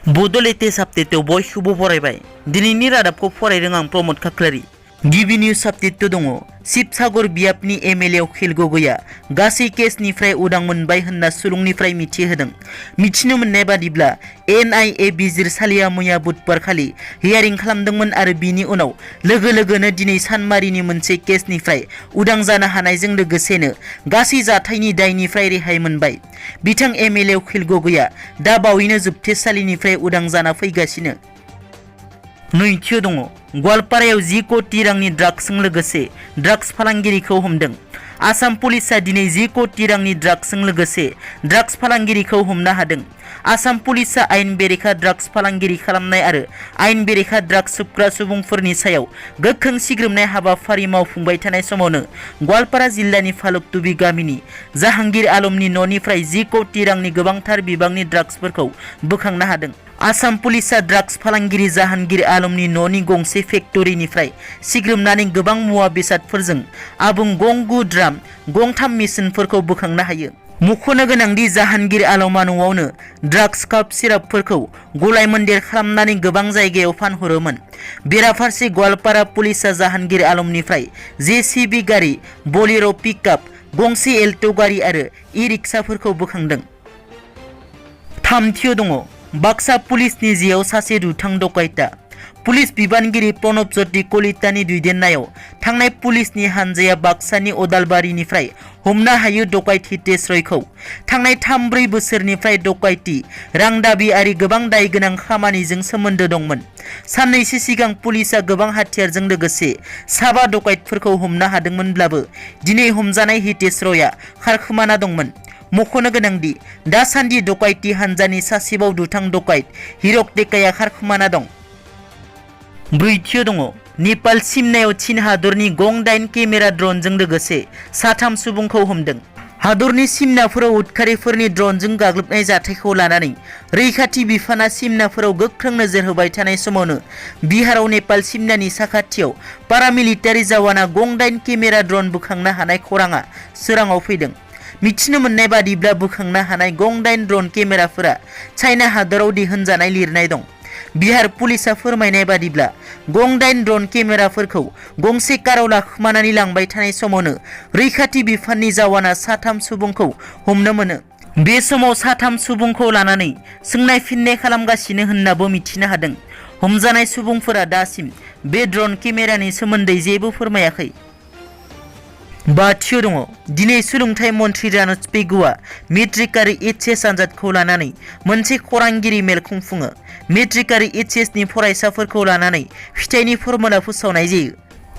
बड' लेटेस्ट आपडेटआव बयखौबो बरायबाय। दिनैनि रादाबखौ फरायदों आं प्रमद खाख्लारि। गिबि निउज आपडेट दङ। शिबसागर बियाबनि एमएलए अखिल गगैआ गासै केसनिफ्राय उदां मोनबाय होनना सुलुंनिफ्राय मिथिहोदों। मिथिनो मोननाय बादिब्ला एनआईए बिजिरसालिया मैया बुधबारखालि हियारिं खालामदोंमोन आरो बिनि उनाव लोगो लोगोनो दिनै सानमारिनि मोनसे केसनिफ्राय उदां जानो हानायजों लोगोसेनो गासै जाथायनि दायनिफ्राय रेहाय मोनबाय। बिथां एमएलए अखिल गगैआ दा बावैनो जोबथेसालिनिफ्राय उदां जाना फैगासिनो। नैथियाव दङ। गवालपारायाव 10 कोटी रांनि ड्राग्सजों लोगोसे ड्राग्स फालांगिरिखौ हमदों। आसाम पुलिसआ दिनै 10 कोटी रांनि ड्राग्सजों लोगोसे ड्राग्स फालांगिरिखौ हमनो हादों। आसाम पुलिसआ आयेन बेरेखा ड्राग्स फालांगिरि खालामनाय आरो आयेन बेरेखा ड्राग्स सोबग्रा सुबुंफोरनि सायाव गोख्रों सिग्रोमनाय हाबाफारि मावफुंबाय थानाय समावनो गवालपारा जिल्लानि फालुकटुबि गामिनि जाहांगीर आलमनि न'निफ्राय 10 कोटी रांनि गोबांथार बिबांनि ड्राग्सफोरखौ बोखांनो हादों। आसाम पुलिसआ ड्राग्स फालांगिरि जाहांगीर आलमनि न'नि गंसे फेक्टरिनिफ्राय सिग्रोमनानै गोबां मुवा बेसादफोरजों आबुं गं 9 ड्राम गं 3 मेसिनफोरखौ बोखांनो हायो। मख'नो गोनांदि जाहांगीर आलमआ न'आवनो ड्राग्स काप सिरापफोरखौ गलाय मोन्देर खालामनानै गोबां जायगायाव फानहरोमोन। बेराफारसे गवालपारा पुलिसआ जाहांगीर आलमनिफ्राय जेसीबी गारि, बलेर' पिकआप, गंसे एल्ट' गारि आरो इ-रिक्साफोरखौ बोखांदों। थामथियाव दङ। बाक्सा पुलिसनि जेआव सासे दुथां डकाइता। पुलिस बिबानगिरि प्रणब ज्योति कलितानि दैदेननायाव थांनाय पुलिसनि हानजाया बाक्सानि अदालबारिनिफ्राय हमनो हायो डकाइत हितेश रयखौ। थांनाय 3-4 बोसोरनिफ्राय डकाइति, रां दाबि आरि गोबां दाय गोनां खामानिजों सोमोन्दो दंमोन। साननैसो सिगां पुलिसआ गोबां हाथियारजों लोगोसे 7 डकाइतफोरखौ हमनो हादोंमोनब्लाबो दिनै हमजानाय हितेश रयआ खारखोमाना दंमोन। मख'नो गोनांदि दासान्दि डकाइति हानजानि सासेबाव दुथां डकाइत हिरक टेकाया खारखोमाना दं। ब्रैथियाव दङ। नेपाल सिमनायाव चीन हादरनि गं 8 केमेरा ड्रनजों लोगोसे 3 सुबुंखौ हमदों। हादरनि सिमनाफोराव उदखारिफोरनि ड्रनजों गाग्लोबनाय जाथायखौ लानानै रैखाथि बिफाना सिमनाफोराव गोख्रों नोजोर होबाय थानाय समावनो बिहाराव नेपाल सिमनानि साखाथियाव पारामिलिटारि जवाना गं 8 केमेरा ड्रन बोखांनो हानाय खौराङा सोराङाव फैदों। मिथिनो मोननाय बादिब्ला बोखांनो हानाय गं 8 ड्रन केमेराफोरा चाइना हादराव दिहुनजानाय लिरनाय दं। बिहार पुलिसआ फोरमायनाय बादिब्ला गं 8 ड्रन केमेराफोरखौ गंसे काराव लाखोमानानै लांबाय थानाय समावनो रैखाथि बिफाननि जवाना 3 सुबुंखौ हमनो मोनो। बे समाव 3 सुबुंखौ लानानै सोंनाय फिननाय खालामगासिनो होननाबो मिथिनो हादों। हमजानाय सुबुंफोरा दासिम बे ड्रन केमेरानि सोमोन्दै जेबो फोरमायाखै। बाथियाव दङ। दिनै सोलोंथाइ मन्थ्रि रानोज पेगुआ मेट्रिक आरो एचएस आनजादखौ लानानै मोनसे खौरांगिरि मेल खुंफुङो। मेट्रिक आरो एचएसनि फरायसाफोरखौ लानानै फिथाइनि फर्मुला फोसावनाय जायो।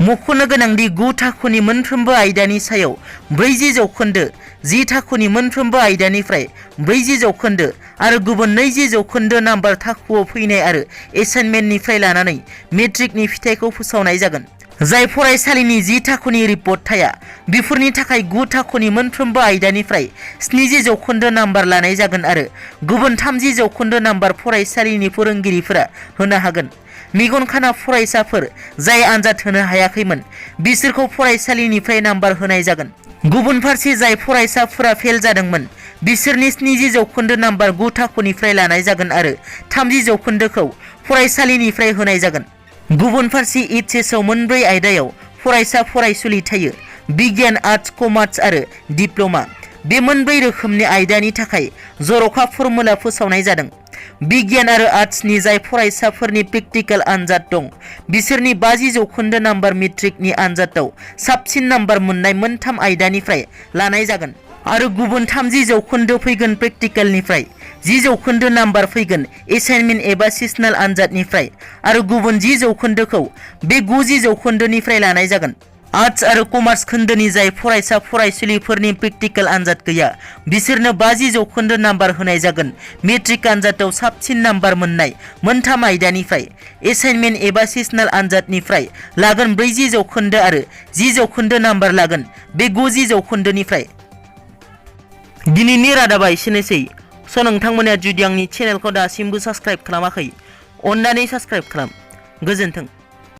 मख'नो गोनांदि 9 थाखोनि मोनफ्रोमबो आयदानि सायाव 40% 10 थाखोनि मोनफ्रोमबो आयदानिफ्राय 40% आरो गुबुन 20% नाम्बार थाखोआव फैनाय आरो एसाइनमेन्टनिफ्राय लानानै मेट्रिकनि फिथाइखौ फोसावनाय जागोन। जाय फरायसालिनि 10 थाखोनि रिपर्ट थाया बेफोरनि थाखाय 9 थाखोनि मोनफ्रोमबो आयदानिफ्राय 70% नाम्बार लानाय जागोन आरो गुबुन 30% नाम्बार फरायसालिनि फोरोंगिरिफोरा होनो हागोन। मेगन खाना फरायसाफोर जाय आनजाद होनो हायाखैमोन बिसोरखौ फरायसालिनिफ्राय नाम्बार होनाय जागोन। गुबुन फारसे जाय फरायसाफोरा फेल जादोंमोन बिसोरनि 70% नाम्बार 9 थाखोनिफ्राय लानाय जागोन आरो 30%खौ फरायसालिनिफ्राय होनाय जागोन। गुबुन फारसे एचएसआव मोनब्रै आयदायाव फरायसा फरायसुलि थायो। बिगियान, आर्ट्स, कमार्स आरो डिप्ल'मा। बे मोनब्रै रोखोमनि आयदानि थाखाय जर'खा फर्मुला फोसावनाय जादों। बिगियान आरो आर्ट्सनि जाय फरायसाफोरनि प्रेक्टिकेल आनजाद दं बिसोरनि 50% नाम्बार मेट्रिकनि आनजादाव साबसिन नाम्बार मोननाय मोनथाम आयदानिफ्राय लानाय जागोन आरो गुबुन 30% फैगोन प्रेक्टिकेलनिफ्राय, 10% नाम्बार फैगोन एसाइनमेन्ट एबा सेसनेल आनजादनिफ्राय आरो गुबुन 10%खौ बे 90%निफ्राय लानाय जागोन। आर्ट्स आरो कमार्स खोन्दोनि जाय फरायसा फरायसुलिफोरनि प्रेक्टिकेल आनजाद गैया बिसोरनो 50% नाम्बार होनाय जागोन मेट्रिक आनजादाव साबसिन नाम्बार मोननाय मोनथाम आयदानिफ्राय, एसाइनमेन्ट एबा सेसनेल आनजादनिफ्राय लागोन 40% आरो 10% नाम्बार लागोन बे 90%निफ्राय। दिनैनि रादाबा एसेनोसै। नोंथांमोना जुदि आंनि चेनेलखौ दासिमबो साबस्क्राइब खालामाखै अन्नानै साबस्क्राइब खालाम। गोजोन्थों।